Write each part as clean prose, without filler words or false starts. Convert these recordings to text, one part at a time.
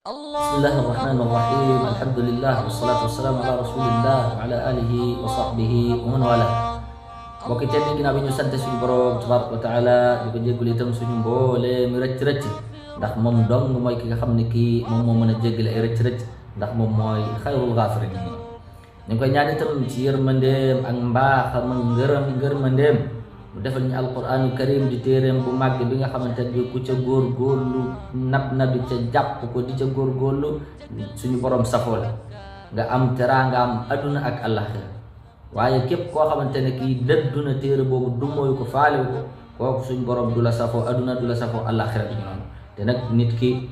Bismillahirrahmanirrahim. Alhamdulillah wassalatu wassalamu ala Rasulillah wa ala alihi wa sahbihi wa man wala. Bokk tedd ginnaaw bi ñu sant suñu borom tabaraka wa taala di ko jéggul itam suñu mboole mi rëcc ndax moom dong mooy ki nga xam ne kii moom moo mën a jéggale ay rëcc ndax moom mooy xayrul gaafirin. ñu koy ñaan itam ci yërmandeem ak mbaaxam ak ngërmandeem mu defal ñu alquranu karim di téeréem bu màgg bi nga xamante ne ku ca góorgóorlu nabi ca jàpp ko di ca góorgóorlu suñu borom safoo la nga am teraanga am aduna ak àllaxira. waaye képp koo xamante ne kii dëddu na téere boobu du mooy ko faalew ko kooku suñu borom du la safoo aduna du la safoo àllaxira bi ñu noonu. te nag nit ki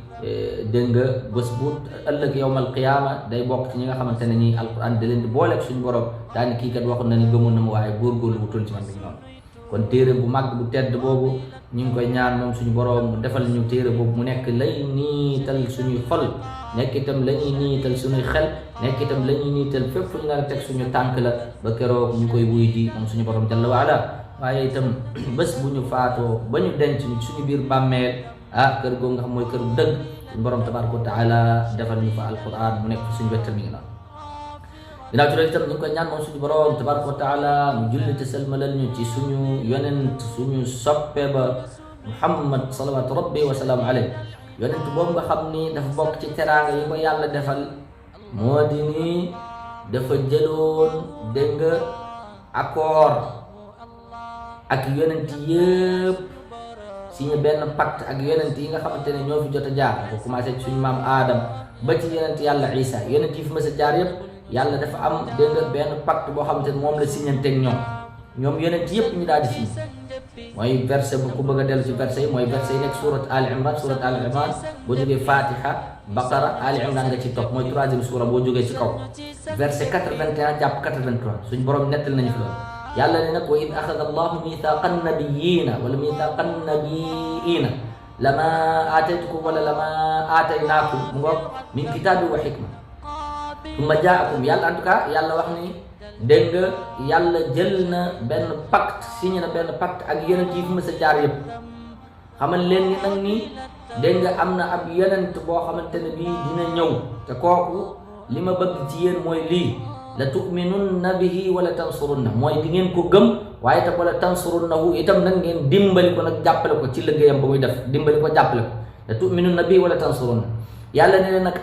dégg nga bés bu ëllëg yowmal qiyaama day bokk ci ñi nga xamante ne nii alquran da leen di booleeg suñu borom daani kii kat waxoon na ni gëmoon na ma waaye góorgóorlu wutoon ci man bi ñu noonu. kon téere bu mag bu tedd boobu ñu ngi koy ñaan moom suñu borom mu defal ñu téere boobu mu nekk lay niital suñuy xol nekk itam la ñuy niital suñuy xel nekk itam la ñuy niital fépp fu ñu nar a teg suñu tànk la ba keroog ñu koy wuy ji moom suñu borom jalla waala. waaye itam bés bu ñu faatoo ba ñu denc suñu biir bàmmeel kër goo nga xam mooy kër bu dëgg suñu borom tabaraka wa taala defal ñu fa alquran mu nekk suñu wettal mi ngi noonu. ginnaaw ci loolu itam ñu ngi koy ñaan moom suñu borom tabaraka wa taala mu julli te salmalal ñu ci suñu yonent suñu soppe ba Muhammad salawatu rabbi wa salaamu alayhi. yonent boobu nga xam ni dafa bokk ci teraanga yi ko yàlla defal moo di ni dafa jëloon dégg nga accord ak yonent yëpp signé benn pacte ak yonent yi nga xamante ne ñoo fi jot a jaar ko commencé ci suñu maam Adam ba ci yonent yàlla Isa yonent yi fi mës a jaar yëpp yàlla dafa am dégg nga benn pacte boo xamante ne moom la signanteeg ñoom yonent yëpp ñu daal di signé. mooy verset bu ku bëgg a dellu ci verset yi mooy verset yi nekk surat Ali Imran boo jógee Fatiha Baqara Ali Imran nga ci topp mooy troisième suura boo jógee ci kaw verset 81 jàpp 83 suñ borom nettal nañu fi loolu. yàlla ne nag wa id axada allahu mithaqan nabiyina wala mithaqan nabiina lama aataytukum wala lama aataynaakum mu ngoog min kitaabi wa xikma summa jaakum yàlla en tout cas yàlla wax ni dégg nga yàlla jël na benn pacte signé na benn pacte ak yonent yi fi mës a jaar yëpp xamal leen ni nag ni dégg nga am na ab yonent boo xamante ne bii dina ñëw te kooku li ma bëgg ci yéen mooy lii la tuminunna bihi wala tansurunna mooy di ngeen ko gëm waaye itam wala tansurunnahu itam nag ngeen dimbali ko nag jàppale ko ci liggéeyam ba muy def dimbali ko jàppale ko la tuminunna bihi wala tansurunna. yàlla ne leen nag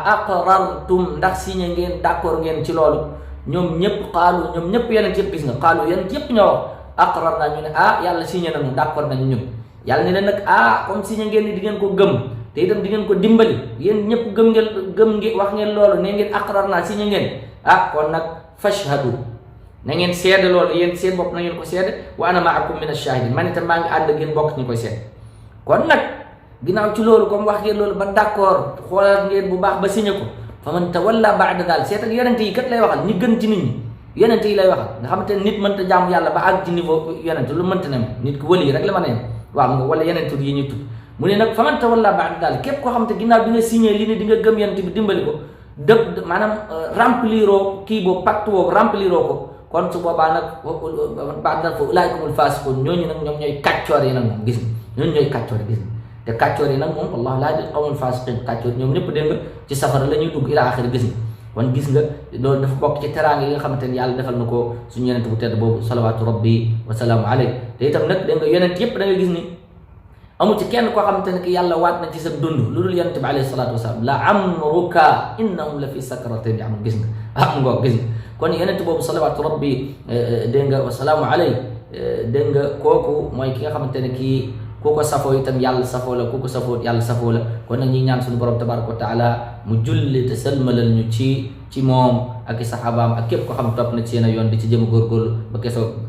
aqrartum ndax signé ngeen d'accord ngeen ci loolu ñoom ñëpp xaalu ñoom ñëpp yonent yëpp gis nga xaalu yonent yëpp ñoo wax aqrar naa ñu ne yàlla signé nañu d'accord nañu ñun. yàlla ne leen nag comme signé ngeen ni di ngeen ko gëm te itam di ngeen ko dimbali yéen ñëpp gëm ngeen wax ngeen loolu ne ngeen aqrar naa signé ngeen kon nag fashhadu na ngeen seede loolu yéen seen bopp na ngeen ko seede wa ana ma'akum min ash-shahidin man itam maa ngi ànd ngeen bokk ñu koy seede. kon nag ginnaaw ci loolu comme wax ngeen loolu ba d'accord xoolal ngeen bu baax ba signé ko fa man tawalla ba'da daal seet ak yonent yi kat lay waxal ñi gën ci nit ñi yonent yi lay waxal nga xamante ne nit mënta jaamu yàlla ba àgg ci niveau yonent lu mënta ne nit ki wali rek la mën a yem waaw nga wala yonent yi ñuy tudd mu ne nag fa man tawalla ba'da daal képp koo xamante ginnaaw bi nga signé li ne di nga gëm yonent bi dimbali ko dëpp maanaam rempliroo kii boobu pacte boobu rempliroo ko kon su boobaa nag ba'da fa ulaa'ika humul faasiquun ñooñu nag ñoom ñooy kàccoor yi nag moom gis nga ñooñu ñooy kàccoor yi gis nga te kàccoor yi nag moom wallahu laa yahdil qawmal faasiqiin kàccoor ñoom ñëpp dégg nga ci safara la ñuy dugg ila axiri gis nga kon gis nga loolu dafa bokk ci teraanga yi nga xamante ne yàlla defal na ko suñu yonent bu tedd boobu salawaatu rabbi wa salaamu alayhi. te itam nag dégg nga yonent yëpp da nga gis ni amul ci kenn koo xamante ne ki yàlla waat na ci sa dund lu dul yonent bi alayhi salaatu wasalaam la amruka innahum la fi sakratin ya'mahuun gis nga ngoo gis nga kon yonent boobu salawaatu rabbi dégg nga wa salaamu alayhi dégg nga kooku mooy ki nga xamante ne kii ku ko safoo itam yàlla safoo la ku ko safoo yàlla safoo la. kon nag ñi ñaan suñu borom tabaraka wa taala mu julli te salmalal ñu ci moom ak i saxaabaam ak képp ko xam topp na ci seen yoon di ci jëm a góorgóorlu ba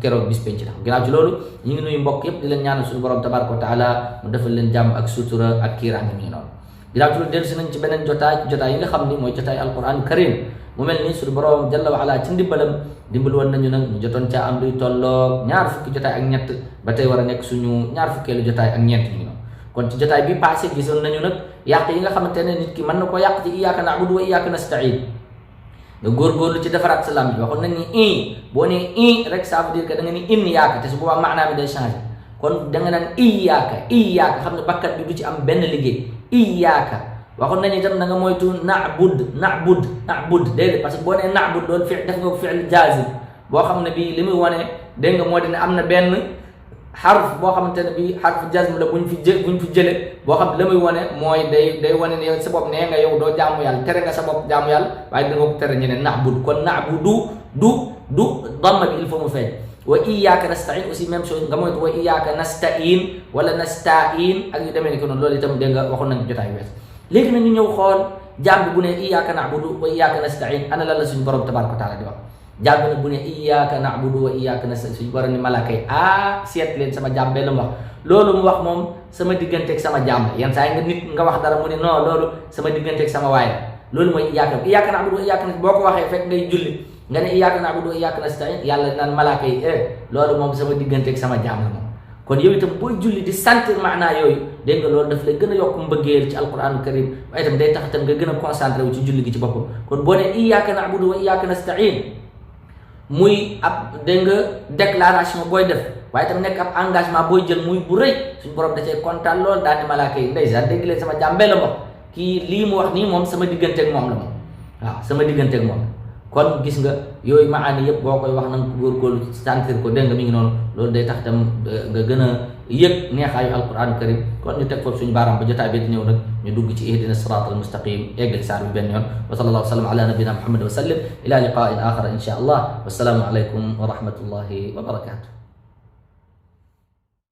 keroog bis penc tax. ginnaaw ci loolu ñu ngi nuyu mbokk yëpp di leen ñaanal suñu borom tabaraka wa taala mu defal leen jàmm ak sutura ak kiiraange mi ngi noonu. ginnaaw ci loolu dellu si nañ ci beneen jotaay yi nga xam ni mooy jotaay alquran karim mu mel ni suñu borom jalla wa ala ci ndimbalam dimbal woon nañu nag ñu jotoon caa am luy tolloog ñaar fukki jotaay ak ñett ba tey war a nekk suñu ñaar fukkeelu jotaay ak ñeent ñu noonu. kon ci jotaay bi passé gisoon nañu nag yàq yi nga xamante ne nit ki mën na ko yàq ci iyyaka na'budu wa iyyaka nasta'in nga góorgóorlu ci defaraat sa lam bi waxoon nañ ni boo nee rek ça veut dire que da nga ni in yaaka te su boobaa maanaa bi day changé kon da nga naan iyyaka xam ne bakkat bi du ci am benn liggéey iyyaka waxoon nañu itam na nga moytu na'bud déedéet parce que boo nee na'bud doon def nga ko fi'l jaazim boo xam ne bii li muy wane dégg nga moo di ne am na benn xarf boo xamante ne bii xarf jazm la buñ fi jële boo xam ne la muy wane mooy day wane ne yow sa bopp nee nga yow doo jaamu yàlla tere nga sa bopp jaamu yàlla waaye da nga ko tere ñeneen na'bud kon na'budu du damma bi il faut mu feeñ wa iyyaka nasta'in aussi même chose nga moytu wa iyyaka nasta'in wala nasta'in ak yu demee ni ko noonu loolu itam dégg nga waxoon nañ jotaay wees léegi nag ñu ñëw xool jaam bi bu ne iyyaka na'budu wa iyyaka nasta'in ana lan la suñu borom tabaraka wa taala di wax jaam bi nag bu ne iyyaka na'budu wa iyyaka nasta'in suñu borom ni malaaka yi seet leen sama jaam bee la mu wax loolu mu wax moom sama digganteeg sama jaam la yenn saa yi nga nit nga wax dara mu ne non loolu sama digganteeg sama waay la loolu mooy iyyaka na'budu wa iyyaka nasta'in boo ko waxee fekk ngay julli nga ne iyyaka na'budu wa iyyaka nasta'in yàlla naan malaaka yi loolu moom sama digganteeg sama jaam la moom kon yow itam booy julli di sentir maanaa yooyu dégg nga loolu daf lay gën a yokk mbëggeel ci alquran karim waaye itam day tax itam nga gën a concentré wu ci julli gi ci boppam kon boo ne iyyaka na'budu wa iyyaka nasta'in muy ab dégg nga déclaration booy def waaye itam nekk ab engagement booy jël muy bu rëy suñu borom da cee kontaan lool daal di malaaka yi ndeysaan dégg leen sama jàmbee la moom kii lii mu wax nii moom sama digganteeg moom la moom waaw sama digganteeg moom kon gis nga yooyu maani yëpp boo koy wax na nga góorgóorlu sentir ko dégg nga mi ngi noonu loolu day tax itam nga gën a yëg neexaayu alquran karim kon ñu teg foofu suñu baaraam ba jotaay bi di ñëw nag ñu dugg ci ihdina siraat al mustaqim eggal saar bi benn yoon wa sallallahu wa sallam ala nabina muhammad wa sallim ila liqa'in akhar insha allah wassalaamu alaykum wa rahmatullahi wa barakatuh